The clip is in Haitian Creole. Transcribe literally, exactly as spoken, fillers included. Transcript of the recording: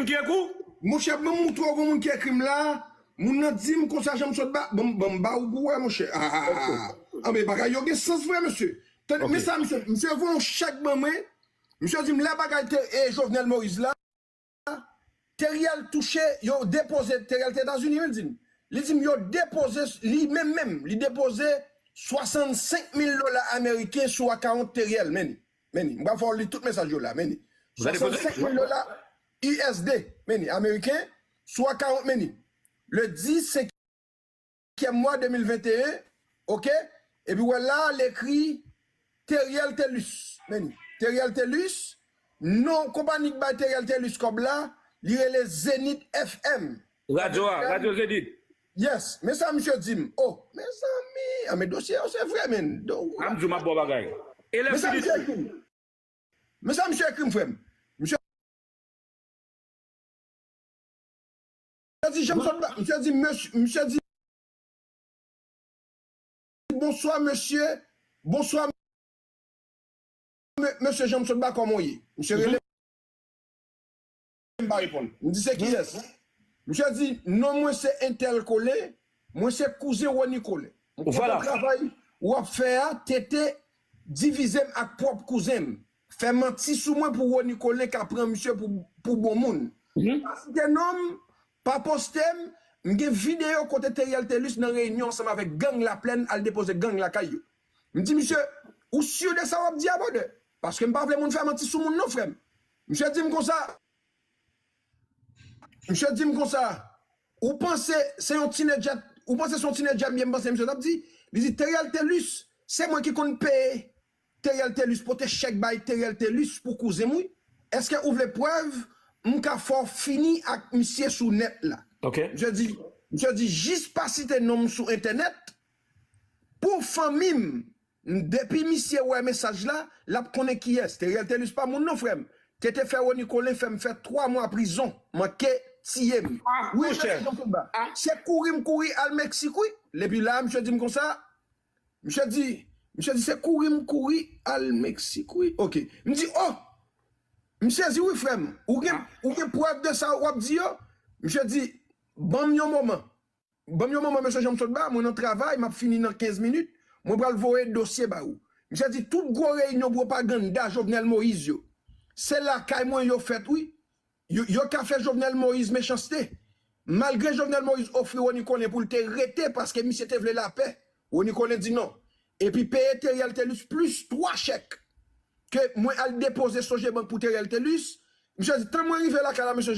ki ekri w? Monchè, ban m montre w gon moun ki ekri m la. Moun nan di m konsa, Jean Michel Ba, ban m, ban m ba ou pou wè, monchè. Ah, ah, ah, ah. Ah, men bagay yo gen sans vre, mesye. Tande, men sa, misye, misye voye yon chèk ban mwen. Misye di m lè bagay te, e Jovenel Moïse la, Teriel touche, yo depoze, Teriel te Etazini, wi, l di m. Li di m yo depoze, li menm menm, li depoze swasannsenk mil dola ameriken sou akawont Teriel, men ni, men ni. M pral fè w li tout mesaj yo la, men ni. Swasannsenk mil dola U S D, men ni, ameriken, sou akawont, men ni. Le dis, senkyèm mwa de mil venteyen, oke? Epi wè la, l ekri Teriel Telus. Men ni. Teriel Telus, non konpani k bay Teriel Telus kòb la, li rele Zenith F M. Radyo a, Radyo Zenith. Yes, men sa misye di m. Oh, mezanmi, ah, men dosye yo se vre, men. Do- A m di w m ap ba w bagay. E lè Men sa Philippe misye ekri m. Men sa misye ekri m, frè m. Misye di, Jean Michel Ba, misye di, mesye, misye di, bonswa, mesye. Bonswa, me- mesye Jean Michel Ba, kòman w ye? Misye rele m pa reponn. M di, se kiyès? Misye di, non mwen se entèl Kole, mwen se kouzen Rony Kole. M kontan travay w ap fè a, Tete divize m ak pwòp kouzen m. Fè manti sou mwen pou Rony Kole ka pran misye pou, pou bon moun. Pa site non m, pa poste m, m gen videyo kote Teriel Telus nan reyinyon ansanm avèk gang Laplèn al depoze gang lakay yo. M di misye, ou si de sa w ap di a, brother? Paske m pa vle moun fè manti sou moun non, frè m. Misye di m konsa, misye di m konsa, ou panse se yon tinedja, ou panse se yon tinedja m ye, m panse misye t ap di? Li di, Teriel Telus, se mwen ki konn peye Teriel Telus, pote chèk bay Teriel Telus pou kouzen m, wi. Èske ou vle prèv? M ka fè w fini ak misye sou nèt la. Misye di, misye di, jis pa site non m sou entènèt. Pou fanmi m, depi misye wè mesaj la, l ap konnen kiyès. Teriel Telus pa moun non, frè m. Tete fè Rony Colin fè m fè twa mwa prizon, manke tiye m. Wi, mesye Jean Claude Ba. Se kouri m kouri al Meksik, wi. Epi la, misye di m konsa, misye di, misye di, se kouri m kouri al Meksik, wi. Oke. M di, oh! M sezi, wi, frè m. Ou gen, ou gen prèv de sa w ap di yo? Misye di, ban m yon moman. Ban m yon moman, mesye Jean Claude Ba, mwen nan travay, m ap fini nan kenz minit. Mwen pral voye dosye ba ou. Misye di, tout gwo reyinyon pwopaganda Jovenel Moïse yo, se lakay mwen yo fèt, wi. Yo, yo ka fè Jovenel Moïse mechanste. Malgre Jovenel Moïse ofri Rony Colin pou l te rete paske misye te vle lapè, Rony Colin di non. Epi peye Teriel Telus plis twa chèk ke mwen al depoze Sogebank pou Teriel Telus. Misye di, tan mwen rive lakay la, mesye